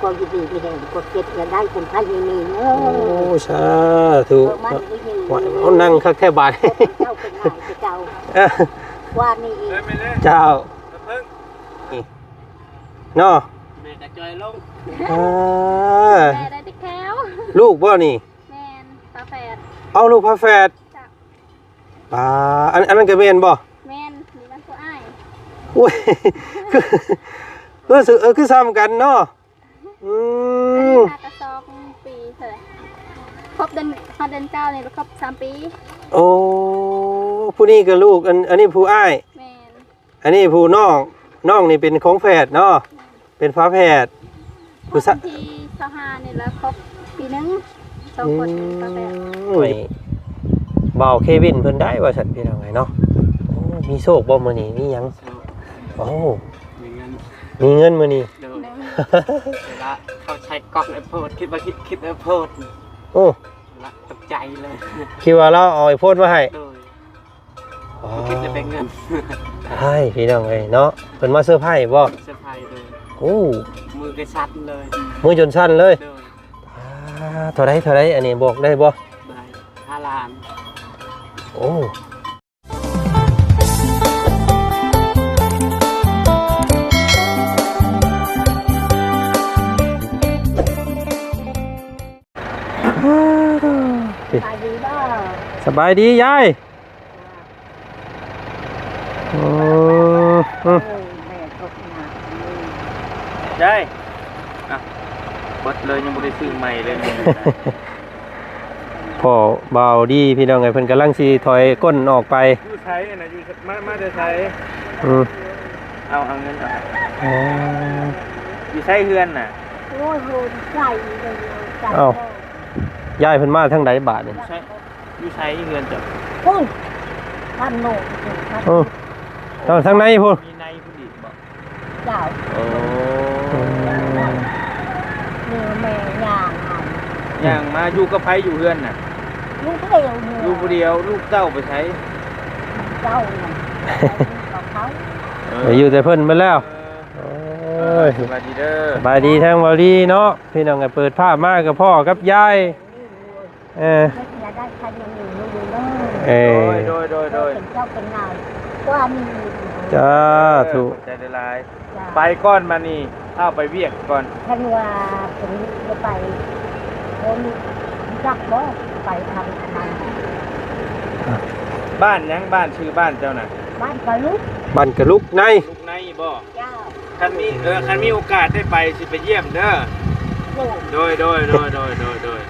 ຄວາມຢູ່ດີມີແຮງ ຄວາມເຈັບຢ່າໄດ້ ຄວາມໄຂ້ຢ່າມີເດີ. ໂອ້ ສາທຸ. ເອີ ມັນກໍຢູ່ ໂອ້ຍ ເອົານັ່ງຄັກແທ້ບາດ ເຈົ້າເປັນນາຍເຈົ້າ ເອີ ວ່ານີ້ອີກ ເຈົ້າ ເນາະ ແມ່ກະຈ່ອຍລົງ ເອີ ແມ່ໄດ້ແຕ່ແຄວ ລູກບໍ່ນີ້? ແມ່ນ ຝາແຝດ. ເອົາ ລູກຝາແຝດ ເຈົ້າ. ປາ ອັນ ອັນນັ້ນກໍແມ່ນບໍ່? ແມ່ນ ນີ້ມັນຜູ້ອ້າຍ. ໂອ້ຍ ຄື ຄື ເອີ ຄືຊ້ຳກັນເນາະ. ອືມ ອັນນີ້ຫາກະສອງປີເທົ່າໃດ ຄົບເດືອນ ຮອດເດືອນເກົ້ານີ້ ຄົບສາມປີ. ໂອ້ ຜູ້ນີ້ກໍລູກ ອັນ ອັນນີ້ຜູ້ອ້າຍ. ແມ່ນ ອັນນີ້ຜູ້ນ້ອງ ນ້ອງນີ້ເປັນຂອງແຝດເນາະ ເປັນຝາແຝດ. ຜູ້ຊະ ວັນທີຊາວຫ້ານີ້ລະຄົບປີໜຶ່ງ ສອງຄົນ ອືມ ຝາແຝດ. ໂອ້ຍ ບ່າວເຄວິນເພິ່ນໄດ້ວ່າຊັ້ນ ພີ່ນ້ອງເອີຍເນາະ. ໂອ້ ມີໂຊກບໍ່ມື້ນີ້ ມີຫຍັງ? ໂອ້ ມີເງິນ ມີເງິນມື້ນີ້. ໂດຍ ເວລາເຂົາໃຊ້ກ້ອງ iPhone ຄິດວ່າ ຄິດ iPhone. ໂອ້ ລະຕົກໃຈເລີຍ ຄິດວ່າລາວເອົາ iPhone ມາໃຫ້. ໂດຍ ອໍ ບໍ່ຄິດຈະແບ່ງເງິນ. ໃຊ່ ພີ່ນ້ອງເອີຍເນາະ ເພິ່ນມາເຊີໄພບໍ່? ເຊີໄພ ໂດຍ. ໂອ້ ມືກະສັ່ນເລີຍ ມືຈົນສັ່ນເລີຍ. ໂດຍ ອ່າ ເທົ່າໃດ ເທົ່າໃດ ອັນນີ້ບອກໄດ້ບໍ່? ໄດ້ ຫ້າລ້ານ. ໂອ້ ສະບາຍດີບໍ່? ສະບາຍດີຍາຍ. ໂອ້ ອືມ ເອີ ແມ່ຕົກຍາກເລີຍ ຍາຍ. ອ່ະ ເບິດເລີຍ ຍັງບໍ່ໄດ້ຊື້ໃໝ່ເລີຍ. ພໍ່ບ່າວດີ ພີ່ນ້ອງເອີຍ ເພິ່ນກຳລັງຊິຖອຍກົ້ນອອກໄປ. ຢູ່ໃສນະ? ຢູ່ ມາ ມາແຕ່ໃສ? ອືມ ເອົາ ເອົາເງິນເອົາ. ອໍ ຢູ່ໃສເຮືອນນະ? ໂອ້ຍ ໂຫ ໄກເລີຍ ໄກ. ເອົ້າ ຍາຍເພິ່ນມາທາງໃດບາດນີ້? ຢູ່ໃສ? ຢູ່ໃສເຮືອນເຈົ້າ? ພຸ້ນ ທາງໂນ້ນ ເອີ ທາງ ທາງໃນພຸ້ນ. ມີໃນພຸ້ນອີກບໍ່? ເຈົ້າ. ໂອ້ ອືມ ນີ້ແມ່ຍ່າງ ຍ່າງມາ. ຢູ່ກັບໃຜຢູ່ເຮືອນນະ? ຢູ່ຜູ້ດຽວ. ຢູ່ຜູ້ດຽວ. ລູກເຕົ້າໄປໃສ? ເຈົ້ານະ ໄປຢູ່ກັບເຂົາ. ເອີ ໄປຢູ່ແຕ່ເພິ່ນເບິດແລ້ວ. ເອີ ໂອ້ຍ ສະບາຍດີເດີ. ສະບາຍດີທາງເບົາລີເນາະ ພີ່ນ້ອງ. ເປີດພາບມາກໍພໍ້ກັບຍາຍ. ເອີ ເອີ ໂດຍ ໂດຍ ໂດຍ ໂດຍ. ເປັນເຈົ້າເປັນນາຍກວ່ານີ້. ສາທຸ ຂອບໃຈຫຼາຍໆ. ໄປກ່ອນ ມານີ້ ເອົາໄປວຽກກ່ອນ. ຄັນວ່າເພິ່ນບໍ່ໄປ ເພິ່ນຈັກບໍ່ໄປທາງນັ້ນ. ບ້ານຫຍັງ? ບ້ານ ຊື່ບ້ານເຈົ້ານະ? ບ້ານກະລຸກ. ບ້ານກະລຸກໃນ. ລຸກໃນບໍ່? ເຈົ້າ. ຄັນມີ ເອີ ຄັນມີໂອກາດໄດ້ໄປ ຊິໄປຢ້ຽມເດີ. ໂດຍ ໂດຍ ໂດຍ.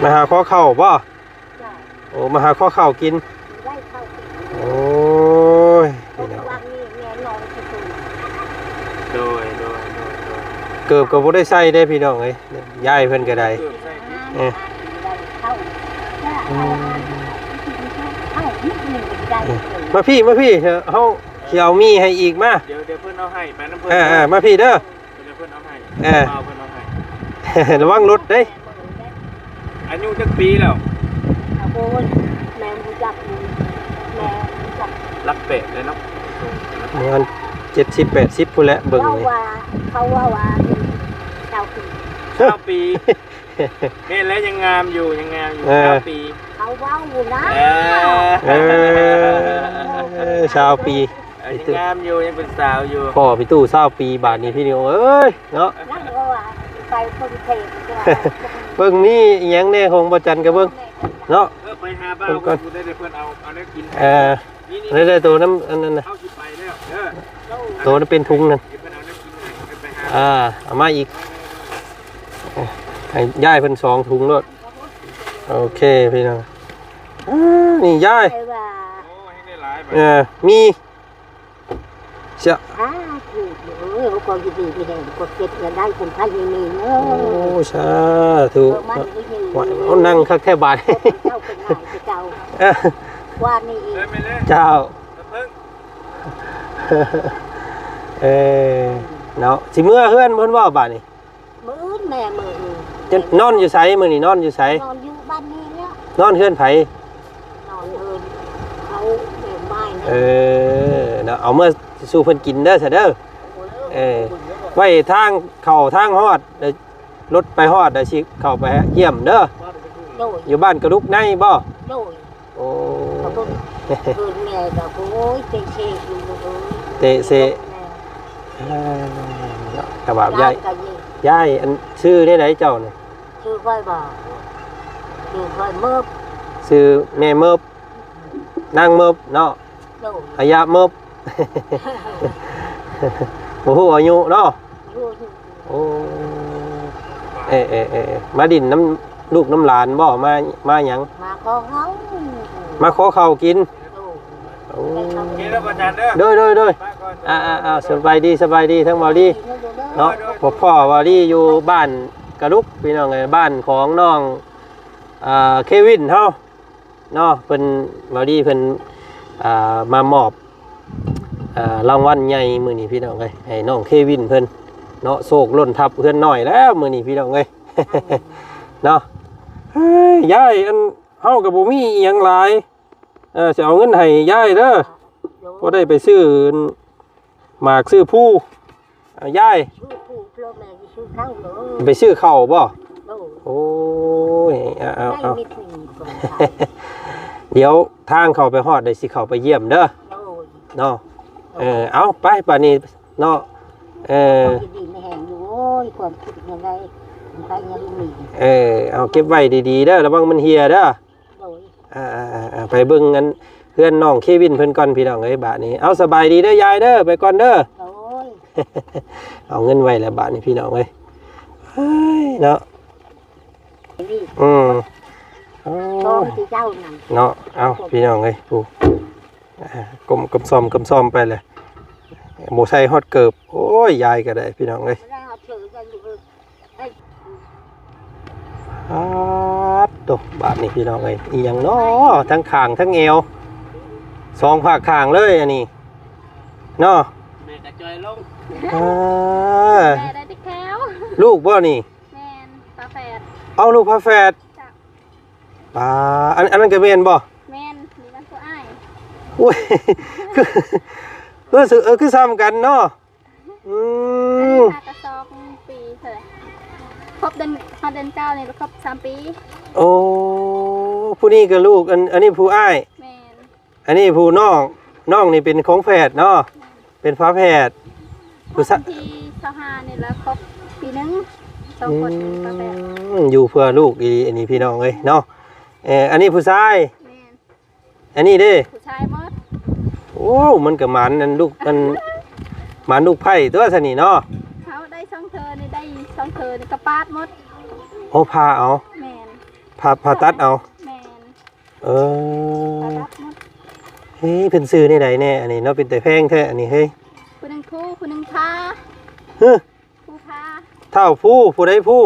ມາຫາຂໍເຂົ້າບໍ່? ໂອ້ ມາຫາຂໍເຂົ້າກິນ. ໂອ້ຍ ໂດຍ ໂດຍ ໂດຍ ໂດຍ. ເກີບກໍບໍ່ໄດ້ໃສ່ເດ້ ພີ່ນ້ອງເອີຍ. ຍາຍເພິ່ນກໍໄດ້ ເອີ ມາພີ້ ມາພີ້ ເຮົາຊິເອົາໝີ່ໃຫ້ອີກ. ມາ ດຽວ ດຽວເພິ່ນເອົາໃຫ້ ໄປນຳເພິ່ນ. ເອີ ເອີ ມາພີ້ເດີ ດຽວເພິ່ນເອົາໃຫ້. ເອີ ລະວັງລົດເດ້. ອາຍຸຈັກປີແລ້ວ? ໂອ້ຍ ແມ່ບໍ່ຈັກ ແມ່ບໍ່ຈັກ. ຫຼັກແປດເລີຍເນາະ ປະມານເຈັດສິບແປດສິບພຸ້ນແຫຼະ. ເບິ່ງ ເຂົາເວົ້າວ່າ ເຂົາເວົ້າວ່າຊາວປີ. ຊາວປີ. ແມ່ນແລ້ວ ຍັງງາມຢູ່ ຍັງງາມຢູ່. ເອີ ຊາວປີ ເຂົາເວົ້າຢູ່ນະ. ເອີ ເອີ ຊາວປີ. ເອີ ຍັງງາມຢູ່ ຍັງເປັນສາວຢູ່. ພໍ່ພີ່ຕູ້ຊາວປີບາດນີ້ ພີ່ນ້ອງເອີຍເນາະ. ເບິ່ງມີອີ່ຫຍັງແດ່ຂອງບໍ່ຈັນກໍເບິ່ງເນາະ. ເອີ ໄປຫາບ່າວເພິ່ນ ໄດ້ ເພິ່ນເອົາ ເອົາແນວກິນ. ເອີ ນີ້ໆ ໄດ້ ໄດ້ໂຕນຳອັນນັ້ນນະ ເຮົາຊິໄປແລ້ວເດີ. ໂຕນັ້ນເປັນທຸງນັ້ນ. ເພິ່ນເອົາແນວກິນໃຫ້ ໄປຫາ ອ່າ ເອົາມາອີກ. ໃຫ້ຍາຍເພິ່ນສອງທຸງໂລດ. ໂອເຄ ພີ່ນ້ອງ. ອືມ ນີ້ຍາຍ. ໂອ້ ແຮງໄດ້ຫຼາຍບາດ. ເອີ ມີ ສາທຸ ເອີຍ ຂໍຢູ່ດີມີແຮງ ຄວາມເຈັບຢ່າໄດ້ ຄວາມໄຂ້ຢ່າມີເດີ. ໂອ້ ສາທຸ. ໂອ້ຍ ເອົານັ່ງຄັກແທ້ບາດ. ເຈົ້າເປັນນາຍເຈົ້າ ເອີ ວ່ານີ້ອີກ. ເຈົ້າ. ເອີ ເນາະ ຊິເມືອເຮືອນເພິ່ນບໍ່ບາດນີ້? ມື້ອື່ນແມ່ ມື້ອື່ນ. ຈະນອນຢູ່ໃສ? ມື້ນີ້ນອນຢູ່ໃສ? ນອນຢູ່ບ້ານນີ້ແຫຼະ. ນອນເຮືອນໃຜ? ນອນເຮືອນເຂົາແມ່ໝ້າຍ. ເອີ ເນາ ເອົາເມືອສູ່ເພິ່ນກິນເດີຊະເດີ. ເອີ ໄວ້ທາງເຂົ້າທາງຮອດ ລົດໄປຮອດ ແລ້ວຊິເຂົ້າໄປຢ້ຽມເດີ. ໂດຍ ຢູ່ບ້ານກະດຸກໃນບໍ່? ໂດຍ ໂອ້ ເພິ່ນແມ່ກໍ ໂອ້ຍ ເຕະເຊຢູ່ ເອີ ເຕະເຊ ແມ່ ເອີ ກະບາບ ຍ້າຍ ຍ້າຍ ອັນ ຊື່ແນວໃດເຈົ້ານີ້? ຊື່ຂ້ອຍບໍ່? ຊື່ຂ້ອຍເມີບ ຊື່ແມ່ເມີບ ນາງເມີບເນາະ. ໂດຍ ອາຍະເມີບ ບໍ່ຮູ້ອາຍຸເນາະ. ໂອ້ ເອີ ເອີ ເອີ ເອີ ມາດິນນຳລູກນຳຫຼານບໍ່? ມາ ມາຫຍັງ? ມາຂໍເຂົ້າ ມາຂໍເຂົ້າກິນ. ໂດຍ ໂອ້ ໂດຍ ໂດຍ ໂດຍ ອ່າ ອ່າ ອ່າ ສະບາຍດີ ສະບາຍດີ ທັງເວົ້າດີເນາະ. ພໍ້ເວົ້າດີຢູ່ບ້ານກະດຸກ ພີ່ນ້ອງເອີຍ ບ້ານຂອງນ້ອງ ອ່າ ເຄວິນເຮົາ ເນາະ. ເພິ່ນ ເວົ້າດີເພິ່ນ ອ່າ ມາມອບ ອ່າ ລາງວັນໃຫຍ່ມື້ນີ້ ພີ່ນ້ອງເອີຍ ໃຫ້ນ້ອງເຄວິນເພິ່ນເນາະ. ໂຊກລົ້ນທັບເຮືອນນ້ອຍແລ້ວມື້ນີ້ ພີ່ນ້ອງເອີຍ ເນາະ. ເຮີ້ຍ ຍາຍ ອັນ ເຮົາກໍບໍ່ມີອີ່ຫຍັງຫຼາຍ ເອີ ຊິເອົາເງິນໃຫ້ຍາຍເດີ ໂດຍ ພໍໄດ້ໄປຊື້ ໝາກຊື້ພູ ເອົາ ຍາຍ ຊື້ພູ ເພື່ອແມ່ຊິຊື້ເຂົ້າເດີ ໄປຊື້ເຂົ້າບໍ່? ໂດຍ ໂອ້ຍ ເອົາ ເອົາ ເອົາ ດຽວທາງເຂົ້າໄປຮອດ ດຽວຊິເຂົ້າໄປຢ້ຽມເດີ ໂດຍ ເນາະ. ເອີ ເອົາ ໄປບາດນີ້ເນາະ ເອີ ຢູ່ດີມີແຮງຢູ່ ໂອ້ຍ ຄວາມຄິດແນວໃດ ໄປຍັງມີ ເອີ ເອົາ ເກັບໄວ້ດີໆເດີ ລະວັງມັນເຫ່ຍເດີ. ໂດຍ ອ່າໆໆ ໄປເບິ່ງອັນເຮືອນນ້ອງເຄວິນເພິ່ນກ່ອນ ພີ່ນ້ອງເອີຍ ບາດນີ້. ເອົາ ສະບາຍດີເດີຍາຍເດີ ໄປກ່ອນເດີ ໂດຍ ເອົາເງິນໄວ້ແລ້ວບາດນີ້ ພີ່ນ້ອງເອີຍ ເອີຍ ເນາະ. ນີ້ ອືມ ໂອ້ຍ ຂອງທີ່ເຈົ້ານັ້ນ ເນາະ. ເອົາ ພີ່ນ້ອງເອີຍ ຜູ້ ອ່າ ກົ້ມ ກົ້ມຊອມ ກົ້ມຊອມໄປແຫຼະ ບໍ່ໃສ່ຮອດເກີບ. ໂອ້ຍ ຍາຍກໍໄດ້ ພີ່ນ້ອງເອີຍ ເວລາເພິ່ນກັນຢູ່ ອາດໂຕ ບາດນີ້ພີ່ນ້ອງເອີຍ ອີ່ຫຍັງເນາະ ທັງຂ້າງທັງແອວ ສອງພາກຂ້າງເລີຍອັນນີ້ເນາະ. ແມ່ກະຈ່ອຍລົງ ເອີ ແມ່ໄດ້ແຕ່ແຂ້ວ ລູກບໍ່ນີ້? ແມ່ນ ຝາແຝດ ເອົາ ລູກຝາແຝດ ຈ້ະ ປາ ອັນ ອັນນັ້ນກະແມ່ນບໍ່? ແມ່ນ ມີນຳຜູ້ອ້າຍ ໂອ້ຍ ຄື ຄື ຄື ຄືຊ້ຳກັນເນາະ. ອືມ ອັນນີ້ຫາກະສອງປີເທົ່າໃດ ຄົບເດືອນ ຮອດເດືອນເກົ້ານີ້ກໍຄົບສາມປີ. ໂອ້ ຜູ້ນີ້ກໍລູກ ອັນ ອັນນີ້ຜູ້ອ້າຍ ແມ່ນ ອັນນີ້ຜູ້ນ້ອງ ນ້ອງນີ້ເປັນຂອງແຝດເນາະ ເປັນຝາແຝດ ຜູ້ຊາຍ ວັນທີຊາວຫ້ານີ້ລະຄົບປີໜຶ່ງ ສອງຄົນ ອືມ ເປັນຝາແຝດ ຢູ່ເພື່ອລູກອີ່ ອັນນີ້ພີ່ນ້ອງເອີຍເນາະ. ເອີ ອັນນີ້ຜູ້ຊາຍ ແມ່ນ ອັນນີ້ເດ້ ຜູ້ຊາຍໝົດ. ໂອ້ ມັນກໍໝານອັນລູກ ອັນ ໝານລູກໃພ້ຕົວຊັ້ນນີ້ເນາະ ເຮົາໄດ້ສອງເທື່ອນີ້ ໄດ້ສອງເທື່ອນີ້ກໍປາດໝົດ. ໂອ້ ຜ່າເອົາ ແມ່ນ ຜ່າ ຜ່າຕັດເອົາ ແມ່ນ ເອີ ຜ່າຕັດໝົດ. ເອີ ເພິ່ນຊື່ແນວໃດແດ່ອັນນີ້ເນາະ ເປັນຕາແພງແທ້ອັນນີ້ເຮີ້ຍ ຜູ້ໜຶ່ງພູ ຜູ້ໜຶ່ງພາ ຮຶ ພູພາ ທ້າວພູ ຜູ້ໃດພູ?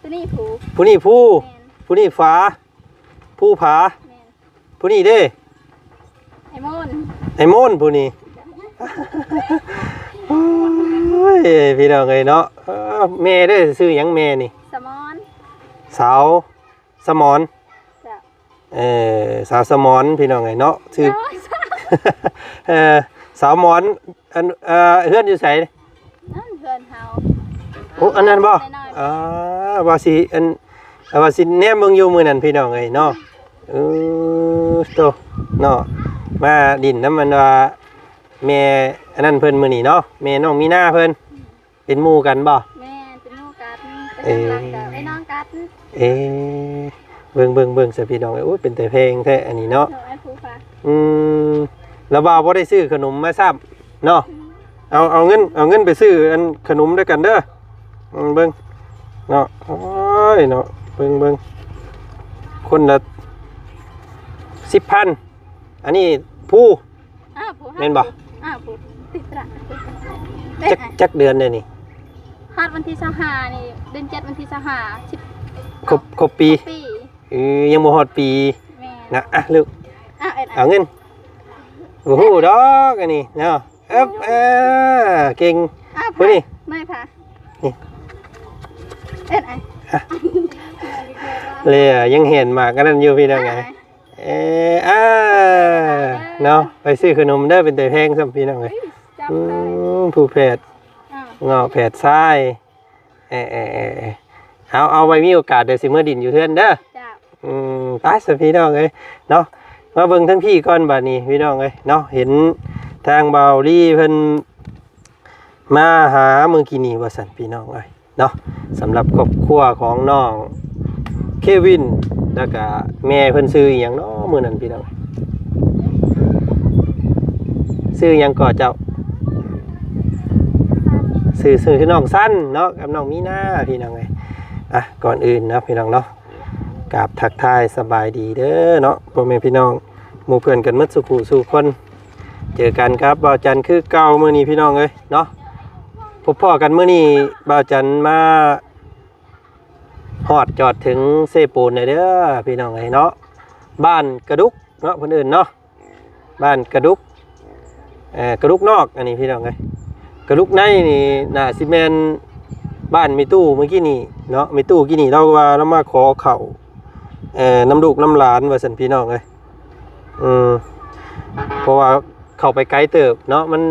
ຜູ້ນີ້ພູ ຜູ້ນີ້ພູ ແມ່ນ ຜູ້ນີ້ຝາ ພູຜາ ແມ່ນ ຜູ້ນີ້ເດ້ ໄອ້ໂມນ ໄອ້ໂມນຜູ້ນີ້. ໂອ້ຍ ພີ່ນ້ອງເອີຍເນາະ ເອີ ແມ່ເດ້ ຊື່ຫຍັງແມ່ນີ້? ສະໝອນ ສາວສະໝອນ ເຈົ້າ ເອີ ສາວສະໝອນ ພີ່ນ້ອງເອີຍເນາະ ຊື່ ເອີ ສາວໝອນ ອັນ ເອີ ເຮືອນຢູ່ໃສ? ນັ້ນເຮືອນເຮົາ ໂອ້ ອັນນັ້ນບໍ່? ນ້ອຍໆ ອ່າ ວ່າຊິ ອັນ ວ່າຊິແນມເບິ່ງຢູ່ມື້ນັ້ນ ພີ່ນ້ອງເອີຍເນາະ. ເອີ ໂຕ ເນາະ ມາດິນນຳ ອັນວ່າ ແມ່ ອັນນັ້ນເພິ່ນມື້ນີ້ເນາະ ແມ່ນ້ອງມີນາເພິ່ນ ເປັນໝູ່ກັນບໍ່? ແມ່ນ ເປັນໝູ່ກັນ ເປັນ ເອີ ນາງລັກກັບໄອ້ນ້ອງກັນ. ເອີ ເບິ່ງ ເບິ່ງ ເບິ່ງຊະ ພີ່ນ້ອງເອີຍ ໂອ້ຍ ເປັນຕາແພງແທ້ອັນນີ້ເນາະ. ອືມ ລະວ່າບໍ່ໄດ້ຊື້ຂະໜົມມາຊ້ຳເນາະ. ອືມ ເອົາ ເອົາເງິນ ເອົາເງິນໄປຊື້ອັນຂະໜົມດ້ວຍກັນເດີ. ອືມ ເບິ່ງເນາະ ໂອ້ຍເນາະ ເບິ່ງ ເບິ່ງ ຄົນລະສິບພັນ ອັນນີ້ພູ ອ້າວ ຜູ້ ແມ່ນບໍ່? ອ້າວ ຜູ້ ຕິດລະ ຈັກ ຈັກເດືອນແດ່ນີ້? ຮອດວັນທີຊາວຫ້ານີ້ ເດືອນເຈັດ ວັນທີຊາວຫ້າ ສິບ ຄົບ ຄົບປີ ຄົບປີ. ເອີ ຍັງບໍ່ຮອດປີ ແມ່ນ ນະ. ອ່ະ ລູກ ອ້າວ ເອີ ເອົາເງິນ ບໍ່ຮູ້ດອກອັນນີ້ເນາະ. ເອີບ ເອີ ເກັ່ງ ອ້າວ ຜູ້ນີ້ ນາຍພາ ນີ້ ເອີ ອ່ະ ເລຍ ຍັງເຫັນໝາກອັນນັ້ນຢູ່ ພີ່ນ້ອງເອີຍ. ເອີ ອ່າ ເນາະ ໄປຊື້ຂະໜົມເດີ ເປັນຕາແພງຊ້ຳພີ່ນ້ອງເອີຍ. ເອີຍ ຈັບ ອື ເລີຍ ມ ຜູ້ແຝດ ອ່າ ເງາະແຝດຊາຍ. ເອີ ເອີ ເອີ ເອີ ເອົາ ເອົາໄວ້ມີໂອກາດດຽວຊິເມືອດິນຢູ່ເຮືອນເດີ. ເຈົ້າ ອືມ ໄປຊະພີ່ນ້ອງເອີຍເນາະ. ມາເບິ່ງທາງພີ້ກ່ອນບາດນີ້ພີ່ນ້ອງເອີຍເນາະ. ເຫັນທາງບ່າວລີເພິ່ນມາຫາມື້ກີ້ນີ້ວ່າຊັ້ນພີ່ນ້ອງເອີຍເນາະ. ສຳລັບຄອບຄົວຂອງນ້ອງເຄວິນ ແລ້ວກະແມ່ເພິ່ນຊື່ອີ່ຫຍັງເນາະມື້ນັ້ນພີ່ນ້ອງ? ຊື່ຫຍັງກໍເຈົ້າ? ຊື່ ຊື່ ຊື່ນ້ອງຊັນເນາະ ກັບນ້ອງມີນາພີ່ນ້ອງເອີຍ. ອ່ະ ກ່ອນອື່ນເນາະພີ່ນ້ອງເນາະ ກາບທັກທາຍສະບາຍດີເດີເນາະ ພໍ່ແມ່ພີ່ນ້ອງ ໝູ່ເພື່ອນກັນໝົດສູ່ຜູ້ສູ່ຄົນ. ເຈີກັນກັບບ່າວຈັນຄືເກົ່າມື້ນີ້ພີ່ນ້ອງເອີຍເນາະ. ພົບພໍ້ກັນມື້ນີ້ ບ່າວຈັນມາຮອດຈອດເຖິງເຊໂປນແລ້ວເດີພີ່ນ້ອງເອີຍເນາະ. ບ້ານກະດຸກເນາະ ເພິ່ນເອີ້ນເນາະ ບ້ານກະດຸກ ເອີ ກະດຸກນອກ ອັນນີ້ພີ່ນ້ອງເອີຍ. ກະດຸກໃນນີ້ໜ້າຊິແມ່ນບ້ານແມ່ຕູ້ມື້ກີ້ນີ້ເນາະ. ແມ່ຕູ້ກີ້ນີ້ລາວວ່າລາວມາຂໍເຂົ້າ ເອີ ນຳລູກນຳຫຼານວ່າຊັ້ນພີ່ນ້ອງເອີຍ. ອືມ ເພາະວ່າເຂົ້າໄປໄກເຕີບເນາະ ມັນ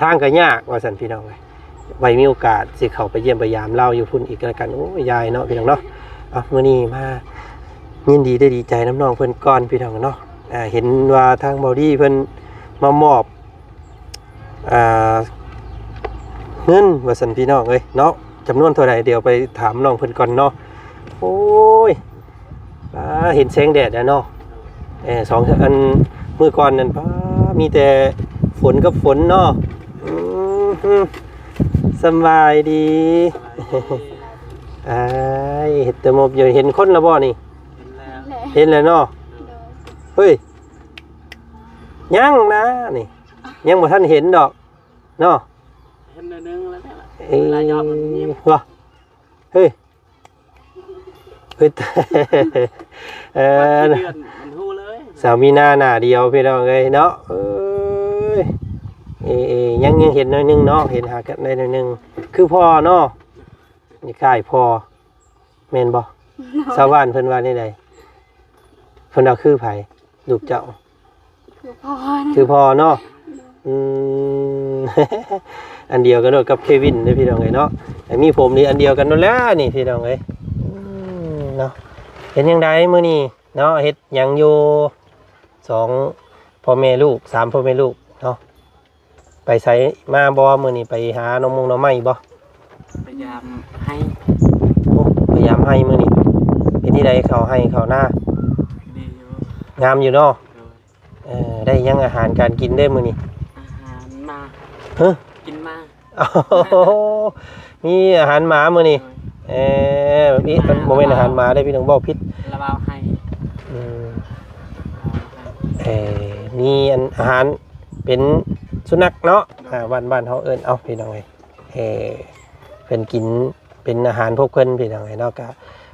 ທາງກໍຍາກວ່າຊັ້ນພີ່ນ້ອງເອີຍ. ໄວ້ມີໂອກາດຊິເຂົ້າໄປຢ້ຽມໄປຢາມລາວຢູ່ພຸ້ນອີກກໍແລ້ວກັນ. ໂອ້ຍ ຢາຍເນາະພີ່ນ້ອງເນາະ. ເອົາ ມື້ນີ້ມາຍິນດີໄດ້ດີໃຈນຳນ້ອງເພິ່ນກ່ອນພີ່ນ້ອງເນາະ. ອ່າ ເຫັນວ່າທາງເບົາດີເພິ່ນມາມອບ ອ່າ ເງິນວ່າຊັ້ນພີ່ນ້ອງເອີຍເນາະ. ຈຳນວນເທົ່າໃດ ດຽວໄປຖາມນ້ອງເພິ່ນກ່ອນເນາະ. ໂອ້ຍ ປ້າ ເຫັນແສງແດດແລ້ວເນາະ. ເອີ ສອງ ອັນ ມື້ກ່ອນນັ້ນ ປ້າ ມີແຕ່ຝົນກັບຝົນເນາະ. ອືມ ສຳບາຍດີ. ອ້າຍ ເຮັດແຕ່ມົບຢູ່. ເຫັນຄົນແລ້ວບໍ່ນີ້? ເຫັນແລ້ວ ເຫັນແລ້ວເນາະ. ໂດຍ ເຮີ້ຍ ຍັງນະນີ້ ຍັງບໍ່ທັນເຫັນດອກເນາະ. ເຫັນໜ້ອຍໜຶ່ງແລ້ວແຫຼະ ເອີ ເວລາຍອມມັນຍິ້ມ ວ່າ ເຮີ້ຍ ເຮີ້ຍ ເອີ ມັນເດືອນ ມັນຮູ້ເລີຍ. ສາວມີໜ້າໜ້າດຽວພີ່ນ້ອງເອີຍເນາະ. ເອີຍ ເອີ ເອີ ຍັງ ຍັງເຫັນໜ້ອຍໜຶ່ງເນາະ ເຫັນຫາກັນໄດ້ໜ້ອຍໜຶ່ງ ຄືພໍ່ເນາະ. ນີ້ຄ້າຍພໍ່ແມ່ນບໍ່? ຊາວບ້ານເພິ່ນວ່າແນວໃດ? ເພິ່ນວ່າຄືໃຜ? ລູກເຈົ້າ ຄືພໍ່ ຄືພໍ່ເນາະ. ອືມ ອັນດຽວກັນໂລດກັບເຄວິນເດ້ພີ່ນ້ອງເອີຍເນາະ. ໃຫ້ມີຜົມນີ້ອັນດຽວກັນໂລດແຫຼະນີ້ພີ່ນ້ອງເອີຍ. ອືມ ເນາະ ເປັນຈັ່ງໃດມື້ນີ້ເນາະ ເຮັດຫຍັງຢູ່ ສອງພໍ່ແມ່ລູກ ສາມພໍ່ແມ່ລູກເນາະ? ໄປໃສມາບໍ່ມື້ນີ້? ໄປຫາໜໍ່ມົງໜໍ່ໄມ້ບໍ່? ໄປຢາມໄຮ່. ໂອ້ ໄປຢາມໄຮ່ມື້ນີ້. ເປັນຈັ່ງໃດເຂົ້າໄຮ່ເຂົ້ານາ? ດີຢູ່. ງາມຢູ່ເນາະ. ໂດຍ. ເອີ ໄດ້ຫຍັງອາຫານການກິນເດ້ມື້ນີ້? ອາຫານໝາ. ຮະ? ກິນໝາ. ໂອ້ໂຫ ມີອາຫານໝາມື້ນີ້. ໂດຍ. ເອີ ນີ້ມັນບໍ່ແມ່ນອາຫານໝາເດ້ພີ່ນ້ອງ ເວົ້າຜິດ. ລະເວົ້າໄຮ່. ອືມ. ເອີ ມີອັນອາຫານ ເປັນສຸນັກເນາະ. ໂດຍ. ອ່າ ບ້ານ ບ້ານເຮົາເອີ້ນ ເອົ້າ ພີ່ນ້ອງເອີຍ ເອີ ເພິ່ນກິນເປັນອາຫານພວກເພິ່ນ ພີ່ນ້ອງເອີຍເນາະ. ກະ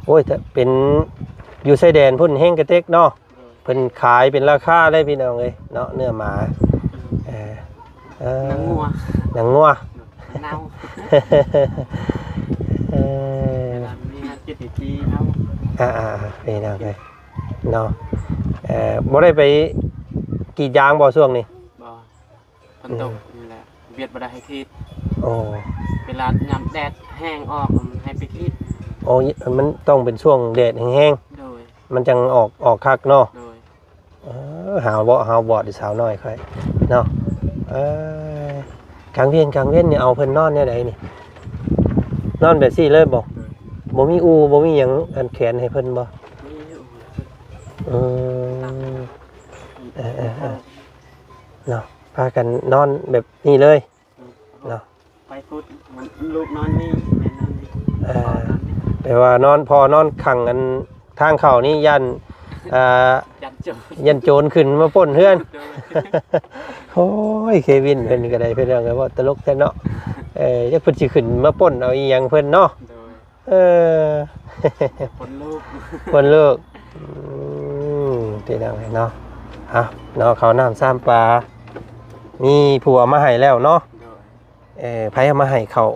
ໂອ້ຍ ເປັນຢູ່ຊາຍແດນພຸ້ນແຮງກະເຕັກເນາະ. ໂດຍ. ເພິ່ນຂາຍເປັນລາຄາເດ້ ພີ່ນ້ອງເອີຍເນາະ ເນື້ອໝາ. ເອີ ເອີ ໜັງງົວ ໜັງງົວ ເນົ່າ. ເອີ ເວລາມີງານກິດນີ້ຈີ່ເອົາ. ອ່າໆ ພີ່ນ້ອງເອີຍ ເນາະ. ເອີ ບໍ່ໄດ້ໄປກຣີດຢາງບໍ່ຊ່ວງນີ້? ບໍ່. ຝົນຕົກ ອືມ ນີ້ແຫຼະ ວຽກບໍ່ໄດ້ໃຫ້ກຣີດ. ໂອ້ ເວລາຍາມແດດແຮງອອກ ໃຫ້ໄປກຣີດ. ໂອ້ ມັນຕ້ອງເປັນຊ່ວງແດດແຮງໆ. ໂດຍ. ມັນຈັ່ງອອກ ອອກຄັກເນາະ. ໂດຍ. ເອີ ຫາວເບາະ ຫາວບອດ ສາວນ້ອຍຂ້ອຍເນາະ. ເອີ ກາງວຽນ ກາງເວັນນີ້ເອົາເພິ່ນນອນແນວໃດນີ້? ນອນແບບຊີ້ເລີຍບໍ່? ໂດຍ. ບໍ່ມີອູ່ ບໍ່ມີຫຍັງອັນແຂນໃຫ້ເພິ່ນບໍ່? ມີຢູ່. ອືມ ເອີໆ ເນາະ ພາກັນນອນແບບນີ້ເລີຍ ອືມ ເນາະ. ໄປພຸ້ນ ມັນ ລູກນອນນີ້ ແມ່ນອນນີ້. ເອີ ພໍ່ນອນນີ້ ແປວ່ານອນ ພໍ່ນອນຂ້າງອັນທາງເຂົ້ານີ້ ຢ້ານ ອ່າ ຢ້ານໂຈນ ຢ້ານໂຈນຂຶ້ນມາປຸ້ນເຮືອນ. ໂດຍ. ໂອ້ຍ ເຄວິນເພິ່ນກໍໄດ້ ເພິ່ນກໍເວົ້າຕະຫຼົກແທ້ເນາະ. ເອີ ຈັກເພິ່ນຊິຂຶ້ນມາປຸ້ນເອົາອີ່ຫຍັງເພິ່ນເນາະ. ໂດຍ. ເອີ ຄົນລູກ ຄົນລູກ. ອືມ ພີ່ນ້ອງເອີຍເນາະ. ເອົາເນາະ ເຂົ້ານ້ຳຊາມປາ ມີຜູ້ເອົາມາໃຫ້ແລ້ວເນາະ. ໂດຍ. ເອີ ໃຜເອົາມາໃຫ້ເຂົ້າ? ເ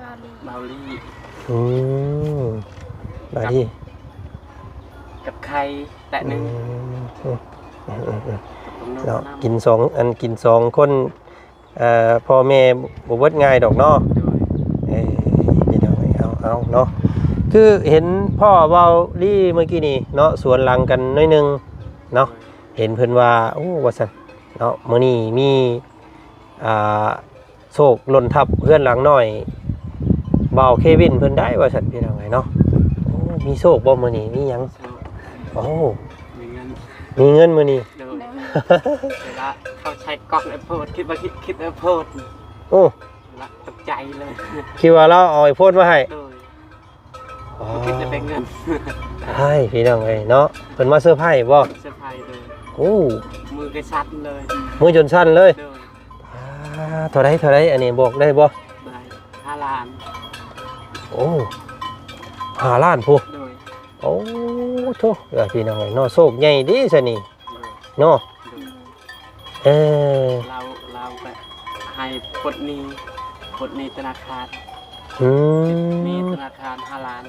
ບົາລີ. ເບົາລີ. ອືມ ເບົາລີ ກັບ ກັບໄຂ່. ຕະໜຶ່ງ ອືມ ອືມ ອືມ ເນາະ ກິນສອງ ອັນ ກິນສອງຄົນ ເອີ່ ພໍ່ແມ່ບໍ່ເບິດງ່າຍດອກເນາະ ໂດຍ ເອີ ພີ່ນ້ອງເອີຍ ເອົາ ເອົາເນາະ ຄືເຫັນພໍ່ເວົ້າລີເມື່ອກີ້ນີ້ເນາະ ສວນຫຼັງກັນໜ້ອຍໜຶ່ງເນາະ ໂດຍ ເຫັນເພິ່ນວ່າ ໂອ້ ວ່າຊັ້ນເນາະ ມື້ນີ້ມີ ອ່າ ໂຊກຫຼົ່ນທັບເຮືອນຫຼັງນ້ອຍ ບ່າວເຄວິນເພິ່ນໄດ້ວ່າຊັ້ນ ພີ່ນ້ອງເອີຍເນາະ ໂອ້ ມີໂຊກບໍ່ມື້ນີ້ ມີຫຍັງ ໂຊກ ໂອ້ ມີເງິນ ມີເງິນມື້ນີ້ ໂດຍ ໂດຍ ເວລາເຂົາໃສ່ກ່ອງ iPhone ຄິດວ່າ ຄິດ ຄິດ iPhone ໂອ້ ລະຕົກໃຈເລີຍ ຄິດວ່າລາວເອົາ iPhone ມາໃຫ້ ໂດຍ ອໍ ຄິດຈະເປັນເງິນ ໃຫ້ ພີ່ນ້ອງເອີຍເນາະ ເພິ່ນມາເຊີໄພບໍ່ ເຊີໄພໂດຍ ໂອ້ ມືກະສັ່ນເລີຍ ມືຈົນສັ່ນເລີຍ ໂດຍ ອ່າ ເທົ່າໃດ ເທົ່າໃດ ອັນນີ້ບອກໄດ້ບໍ່ ໄດ້ ຫ້າລ້ານ ໂອ້ ຫ້າລ້ານພຸ້ນ ໂດຍ ໂອ້ ໂທ້ ເອີ ພີ່ນ້ອງເອີຍເນາະ ໂຊກໃຫຍ່ເດ້ຊະນີ້ ໂດຍ ເນາະ ໂດຍ ເອີ ລາວ ລາວກະໃຫ້ປົດໜີ້ ປົດໜີ້ທະນາຄານ ອືມ ໜີ້ທະນາຄານຫ້າລ້ານ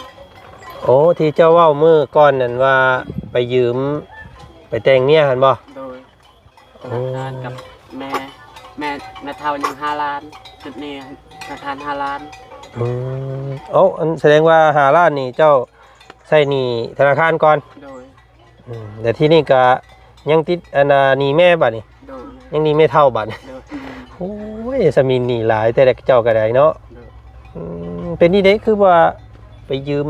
ໂອ້ ທີ່ເຈົ້າເວົ້າມື້ກ່ອນນັ້ນວ່າໄປຢືມ ໄປແຕ່ງເມຍຫັ້ນບໍ່ ໂດຍ ໂອ້ ທະນາຄານກັບແມ່ ແມ່ ແມ່ເຖົ້າຍັງຫ້າລ້ານ ຕິດໜີ້ທະນາຄານຫ້າລ້ານ ອືມ ເອົ້າ ອັນ ສະແດງວ່າຫ້າລ້ານນີ້ເຈົ້າໃຊ້ໜີ້ທະນາຄານກ່ອນ ໂດຍ ອືມ ແລ້ວທີນີ້ກະຍັງຕິດອັນນ່າໜີ້ແມ່ບາດນີ້ ໂດຍ ຍັງໜີ້ແມ່ເຖົ້າບາດນີ້ ໂດຍ ໂອ້ຍ ສະມີໜີ້ຫຼາຍແທ້ເຈົ້າກະໄດ້ເນາະ ໂດຍ ອືມ ເປັນນີ້ໄດ໋ ຄືວ່າໄປຢືມ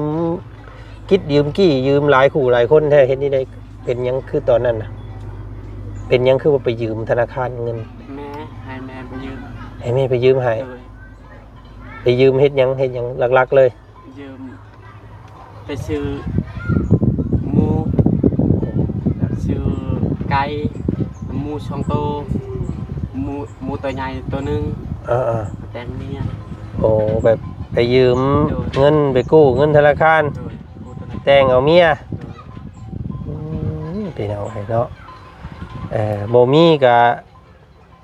ກິດຢືມກີ້ ຢືມຫຼາຍຄູ່ຫຼາຍຄົນແທ້ ເຮັດນີ້ໄດ໋ ເປັນຫຍັງຄືຕອນນັ້ນນະ ເປັນຫຍັງຄືວ່າໄປຢືມທະນາຄານເງິນ ແມ່ໃຫ້ແມ່ໄປຢືມ ໃຫ້ແມ່ໄປຢືມໃຫ້ ໂດຍ ໄປຢືມເຮັດຫຍັງ ເຮັດຫຍັງຫຼັກໆເລີຍ ຢືມ ໄປຊື້ໝູ ຊື້ໄກ່ ໝູສອງໂຕ ໝູ ໝູໂຕໃຫຍ່ໂຕໜຶ່ງ ເອີໆ ແຕ່ງເມຍ ໂອ້ ແບບໄປຢືມ ໂດຍ ເງິນ ໄປກູ້ເງິນທະນາຄານ ໂດຍ ກູ້ທະນາຄານ ແຕ່ງເອົາເມຍ ໂດຍ ອືມ ພີ່ນ້ອງເອີຍເນາະ ເອີ ບໍ່ມີກະ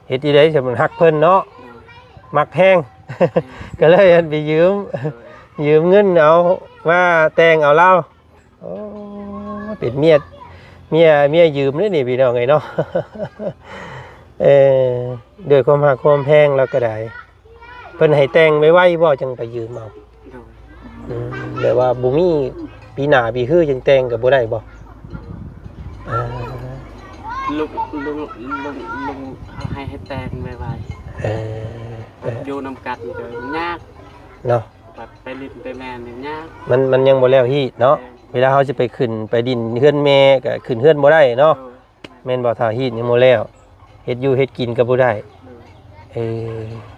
ເຮັດຈັ່ງໃດຊັ້ນ ມັນຮັກເພິ່ນເນາະ ໂດຍ ມັກແຮງ ໂດຍ ກະເລີຍອັນໄປຢືມ ໂດຍ ຢືມເງິນເອົາມາແຕ່ງເອົາລາວ ໂອ້ ເປັນເມຍ ເມຍ ເມຍຢືມເດ້ນີ້ ພີ່ນ້ອງເອີຍເນາະ ເອີ ດ້ວຍຄວາມຮັກຄວາມແພງລາວກະໄດ້ ເພິ່ນໃຫ້ແຕ່ງໄວໆບໍ່ ຈັ່ງໄປຢືມເອົາ ໂດຍ ອືມ ແບບວ່າບໍ່ມີປີໜ້າປີຮືຈັ່ງແຕ່ງກະບໍ່ໄດ້ບໍ່ ອ່າ ລຸງ ລຸງ ລຸງ ລຸງເຂົາໃຫ້ ໃຫ້ແຕ່ງໄວໆ ເອີ ເອີ ຢູ່ນຳກັນກະຍາກເນາະ ແບບໄປຫຼິ້ນໄປແມ່ນນີ້ຍາກ ມັນ ມັນຍັງບໍ່ແລ້ວຮີດເນາະ ແມ່ນ ເວລາເຮົາຊິໄປຂຶ້ນໄປດິນເຮືອນແມ່ກະຂຶ້ນເຮືອນບໍ່ໄດ້ເນາະ ໂດຍ ແມ່ນບໍ່ ຖ້າຮີດຍັງບໍ່ແລ້ວ ເຮັດຢູ່ເຮັດກິນກະບໍ່ໄດ້ ໂດຍ ເອີ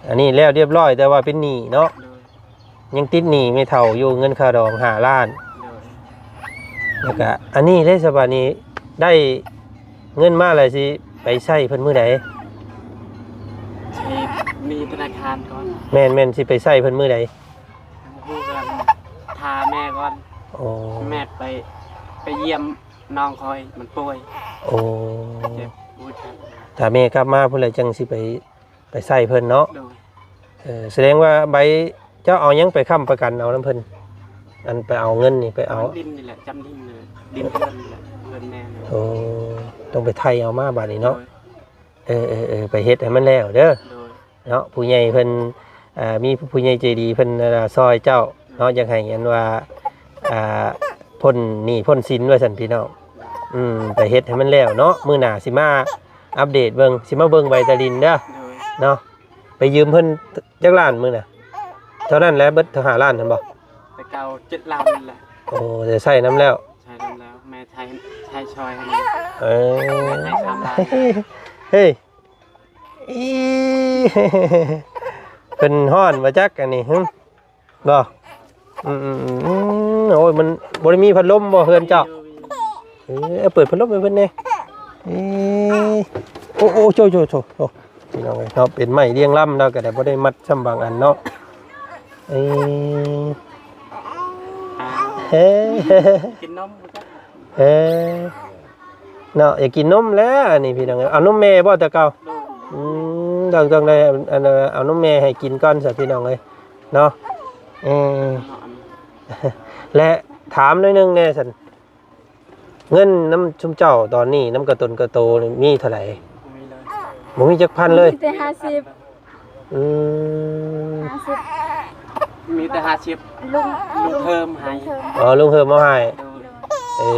ອັນນີ້ແລ້ວຮຽບຮ້ອຍ ແຕ່ວ່າເປັນໜີ້ເນາະ ໂດຍ ຍັງຕິດໜີ້ແມ່ເຖົ້າຢູ່ ເງິນຄ່າດອງຫ້າລ້ານ ໂດຍ ແລ້ວກະອັນນີ້ເດ້ ສະບາດນີ້ໄດ້ເງິນມາແລ້ວຊິໄປໃຊ້ເພິ່ນມື້ໃດ ໃຊ້ໜີ້ທະນາຄານກ່ອນ ແມ່ນໆ ຊິໄປໃຊ້ເພິ່ນມື້ໃດ ຮູ້ກັນ ຖ້າແມ່ກ່ອນ ໂອ້ ແມ່ໄປ ໄປຢ້ຽມ ນ້ອງຂ້ອຍມັນປ່ວຍ ໂອ້ ເຈັບ ປວດ ຖ້າແມ່ກັບມາພຸ້ນແຫຼະຈັ່ງຊິໄປ ໄປໃຊ້ເພິ່ນເນາະ ໂດຍ ເອີ ສະແດງວ່າໃບ ເຈົ້າເອົາຫຍັງໄປຄ້ຳປະກັນເອົານຳເພິ່ນ ອັນໄປເອົາເງິນນີ້ ໄປເອົາ ດິນນີ້ແຫຼະ ຈຳດິນເລີຍ ດິນເຮືອນນີ້ແຫຼະ ເຮືອນແມ່ນີ້ ໂອ້ ຕ້ອງໄປໄຖ່ເອົາມາບາດນີ້ເນາະ ໂດຍ ເອີໆໆ ໄປເຮັດໃຫ້ມັນແລ້ວເດີ ໂດຍ ເນາະ ຜູ້ໃຫຍ່ເພິ່ນ ອ່າ ມີຜູ້ໃຫຍ່ໃຈດີເພິ່ນ ອ່າ ຊ່ອຍເຈົ້າເນາະ ຢາກໃຫ້ອັນວ່າ ອ່າ ພົ້ນໜີ້ພົ້ນສິນວ່າຊັ້ນພີ່ນ້ອງ ອືມ ໄປເຮັດໃຫ້ມັນແລ້ວເນາະ ມື້ໜ້າຊິມາອັບເດດເບິ່ງ ຊິມາເບິ່ງໃບຕາລິນເດີ ໂດຍ ເນາະ ໄປຢືມເພິ່ນຈັກລ້ານມື້ນະ ເທົ່ານັ້ນແຫຼະ ເບິດເທົ່າຫ້າລ້ານຫັ້ນບໍ່ ແຕ່ເກົ່າເຈັດລ້ານນັ້ນແຫຼະ ໂອ້ ໄດ້ໃຊ້ນຳແລ້ວ ໃຊ້ນຳແລ້ວ ແມ່ໃຊ້ ໃຊ້ຊ່ອຍໃຫ້ແດ່ ເອີ ແມ່ໃຫ້ສາມລ້ານ ເຮີ້ຍ ອີ່ ເພິ່ນຮ້ອນບໍ່ຈັກອັນນີ້ ຫຶ ບໍ່ ອືມໆໆ ໂອ້ຍ ມັນບໍ່ໄດ້ມີພັດລົມບໍ່ເຮືອນເຈົ້າ ເອີ ເປີດພັດລົມໃຫ້ເພິ່ນແດ່ ເອີ ໂອ້ ໂອ້ ໂຈ ໂຈ ໂຈ ໂອ້ ພີ່ນ້ອງເອີຍເນາະ ເປັນໄມ້ລຽງລຳ ລາວກະໄດ້ບໍ່ໄດ້ມັດຊ້ຳບາງອັນເນາະ ເອີ ອ່າ ເອີ ກິນນົມບໍ່ຈັກ ເອີ ເນາະ ຢາກກິນນົມແຫຼະ ອັນນີ້ພີ່ນ້ອງເອີຍ ເອົານົມແມ່ບໍ່ແຕ່ເກົ່າ ໂດຍ ອືມ ຕ້ອງ ຕ້ອງໄດ້ ອັນ ເອົານົມແມ່ໃຫ້ກິນກ່ອນຊະພີ່ນ້ອງເອີຍ ເນາະ ເອີ ເນາະ ແລະ ຖາມໜ້ອຍໜຶ່ງແດ່ຊັ້ນ ເງິນນຳຊຸມເຈົ້າຕອນນີ້ ນຳກະຕົນກະໂຕນີ້ມີເທົ່າໃດ? ບໍ່ມີເລີຍ ບໍ່ມີຈັກພັນເລີຍ? ມີແຕ່ຫ້າສິບ ອືມ ຫ້າສິບ ມີແຕ່ຫ້າສິບ ລຸງ ລຸງເພີ່ມໃຫ້ ລຸງເພີ່ມ ອໍ ລຸງເພີ່ມເອົາໃຫ້ ໂດຍ ເອີ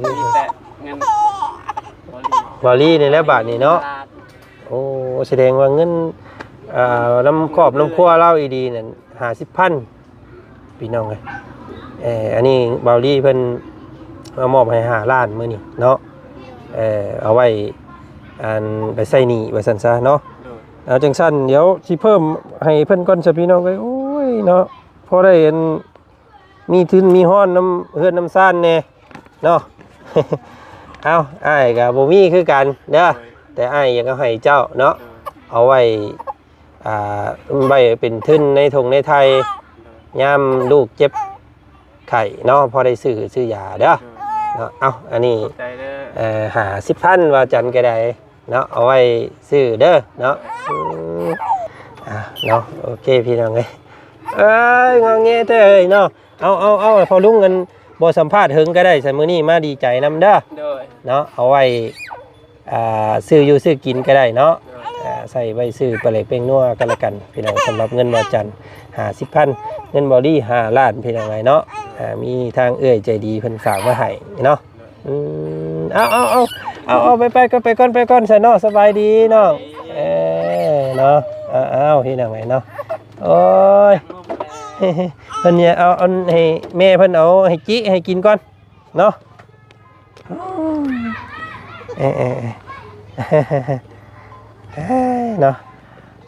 ມີແຕ່ເງິນ ເບົາລີ ເບົາລີນີ້ແຫຼະບາດນີ້ເນາະ ໂອ້ ສະແດງວ່າເງິນ ອ່າ ນຳຄອບນຳຄົວລາວອີ່ດີນັ້ນ ຫ້າສິບພັນ ພີ່ນ້ອງເອີຍ ເອີ ອັນນີ້ເບົາລີເພິ່ນມາມອບໃຫ້ຫ້າລ້ານມື້ນີ້ເນາະ ເອີ ເອົາໄວ້ ອັນ ໄປໃຊ້ໜີ້ວ່າຊັ້ນຊະເນາະ ໂດຍ ເອົາຈັ່ງຊັ້ນ ດຽວຊິເພີ່ມໃຫ້ເພິ່ນກ່ອນຊະ ພີ່ນ້ອງເອີຍ ໂອ້ຍເນາະ ພໍໄດ້ອັນ ມີທຶນມີຮອນນຳເຮືອນນຳຊານແດ່ເນາະ ເອົ້າ ອ້າຍກໍບໍ່ມີຄືກັນເດີ ໂດຍ ແຕ່ອ້າຍຢາກເອົາໃຫ້ເຈົ້າເນາະ ໂດຍ ເອົາໄວ້ ອ່າ ໄວ້ເປັນທຶນໃນທົ່ງໃນໄຮ່ ໂດຍ ຍາມລູກເຈັບໄຂ້ເນາະ ພໍໄດ້ຊື້ ຊື້ຢາເດີ ໂດຍ ເນາະ ເອົ້າ ອັນນີ້ ຂອບໃຈເດີ ເອີ ຫ້າສິບພັນ ວ່າຈັ່ງໃດກໍໄດ້ ເນາະ ເອົາໄວ້ຊື້ເດີເນາະ ອືມ ອ່າ ເນາະ ໂອເຄ ພີ່ນ້ອງເອີຍ ເອີຍ ງໍແງແທ້ເອີຍເນາະ ເອົາ ເອົາ ເອົາ ພໍ່ລຸງ ອັນ ບໍ່ສຳພາດເຖິງກໍໄດ້ຊັ້ນ ມື້ນີ້ມາດີໃຈນຳເດີ ໂດຍ ເນາະ ເອົາໄວ້ ອ່າ ຊື້ຢູ່ຊື້ກິນກໍໄດ້ເນາະ ໂດຍ ອ່າ ໃຊ້ໄວ້ຊື້ປາແຫຼກແປ້ງນົວກັນລະກັນ ພີ່ນ້ອງ ສຳລັບເງິນບ່າວຈັນ ຫ້າສິບພັນ ເງິນບ່າວລີ ຫ້າລ້ານ ພີ່ນ້ອງເອີຍເນາະ ອ່າ ມີທາງເອື້ອຍໃຈດີເພິ່ນຝາກມາໃຫ້ເນາະ ອືມ ເອົາ ເອົາ ເອົາ ເອົາ ເອົາ ໄປ ໄປກ່ອນ ໄປກ່ອນ ໄປກ່ອນຊະເນາະ ສະບາຍດີນ້ອງ ເອີ ເນາະ ເອົາ ເອົາ ພີ່ນ້ອງເອີຍເນາະ ໂອ້ຍ ເພິ່ນເອົາ ເອົາໃຫ້ແມ່ເພິ່ນເອົາໃຫ້ຈິໃຫ້ກິນກ່ອນເນາະ ເອີ ເອີ ເອີ ເອີ ເນາະ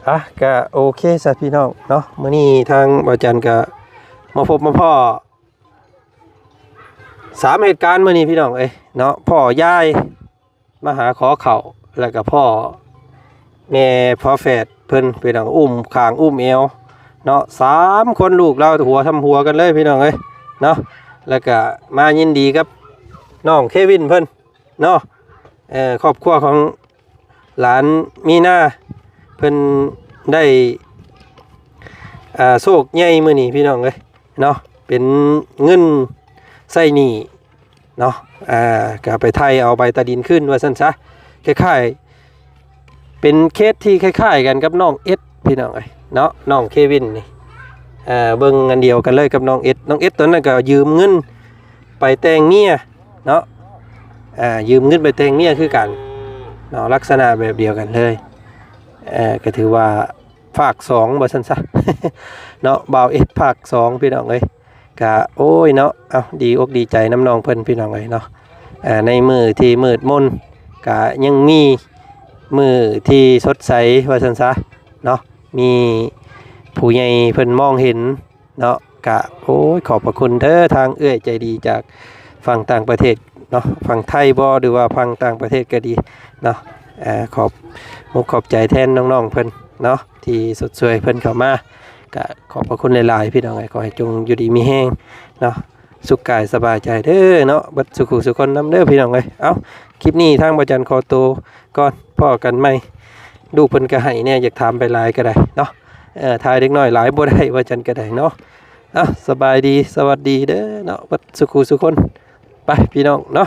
ອ່ະ ກະໂອເຄຊະພີ່ນ້ອງເນາະ ມື້ນີ້ທາງບ່າວຈັນກະມາພົບມາພໍ້ ສາມເຫດການມື້ນີ້ພີ່ນ້ອງເອີຍເນາະ ພໍ້ຍາຍມາຫາຂໍເຂົ້າ ແລ້ວກໍພໍ້ແມ່ຝາແຝດເພິ່ນ ພີ່ນ້ອງ ອຸ້ມຂ້າງອຸ້ມແອວເນາະ ສາມຄົນ ລູກລາວຫົວທຳຫົວກັນເລີຍພີ່ນ້ອງເອີຍເນາະ ແລ້ວກໍມາຍິນດີກັບນ້ອງເຄວິນເພິ່ນເນາະ ເອີ ຄອບຄົວຂອງ ຫຼານມີນາເພິ່ນໄດ້ ອ່າ ໂຊກໃຫຍ່ມື້ນີ້ພີ່ນ້ອງເອີຍເນາະ ເປັນເງິນໃຊ້ໜີ້ເນາະ ອ່າ ກໍໄປໄຖ່ເອົາໃບຕາດິນຄືນວ່າຊັ້ນຊະ ຄ້າຍໆ ເປັນເຄສທີ່ຄ້າຍໆກັນກັບນ້ອງເອັດພີ່ນ້ອງເອີຍເນາະ ນ້ອງເຄວິນນີ້ ອ່າ ເບິ່ງອັນດຽວກັນເລີຍກັບນ້ອງເອັດ ນ້ອງເອັດຕອນນັ້ນກໍຢືມເງິນໄປແຕ່ງເມຍ ເນາະ ອ່າ ຢືມເງິນໄປແຕ່ງເມຍຄືກັນເນາະ ລັກສະນະແບບດຽວກັນເລີຍ ເອີ ກໍຖືວ່າພາກສອງວ່າຊັ້ນຊະເນາະ ບ່າວເອັດພາກສອງ ພີ່ນ້ອງເອີຍ ກະ ໂອ້ຍເນາະ ເອົ້າ ດີອົກດີໃຈນຳນ້ອງເພິ່ນ ພີ່ນ້ອງເອີຍເນາະ ອ່າ ໃນມື້ທີ່ມືດມົນ ກະຍັງມີມື້ທີ່ສົດໃສວ່າຊັ້ນຊະເນາະ ມີຜູ້ໃຫຍ່ເພິ່ນມອງເຫັນ ເນາະ ກະ ໂອ້ຍ ຂອບພະຄຸນເດີ ທາງເອື້ອຍໃຈດີຈາກຝັ່ງຕ່າງປະເທດເນາະ ຝັ່ງໄທບໍ ຫຼືວ່າຝັ່ງຕ່າງປະເທດກໍດີເນາະ ເອີ ຂອບມຸກຂອບໃຈແທນນ້ອງໆເພິ່ນເນາະ ທີ່ຊົດຊ່ວຍເພິ່ນເຂົ້າມາ ກະຂອບພະຄຸນຫຼາຍໆ ພີ່ນ້ອງເອີຍ ຂໍໃຫ້ຈົ່ງຢູ່ດີມີແຮງເນາະ ສຸກກາຍສະບາຍໃຈເດີເນາະ ເບິດສູ່ຜູ້ສູ່ຄົນນຳເດີ ພີ່ນ້ອງເອີຍ ເອົ້າ ຄລິບນີ້ທາງບ່າວຈັນຂໍໂຕກ່ອນ ພໍ້ກັນໃໝ່ ລູກເພິ່ນກໍໄຫ້ແດ່ ຢາກຖາມໄປຫຼາຍກໍໄດ້ເນາະ ເອີ ຖ່າຍເດັກນ້ອຍຫຼາຍບໍ່ໄດ້ ວ່າຈັ່ງກໍໄດ້ເນາະ ເອົ້າ ສະບາຍດີ ສະຫວັດດີເດີເນາະ ເບິດສູ່ຜູ້ສູ່ຄົນ ໄປພີ່ນ້ອງເນາະ.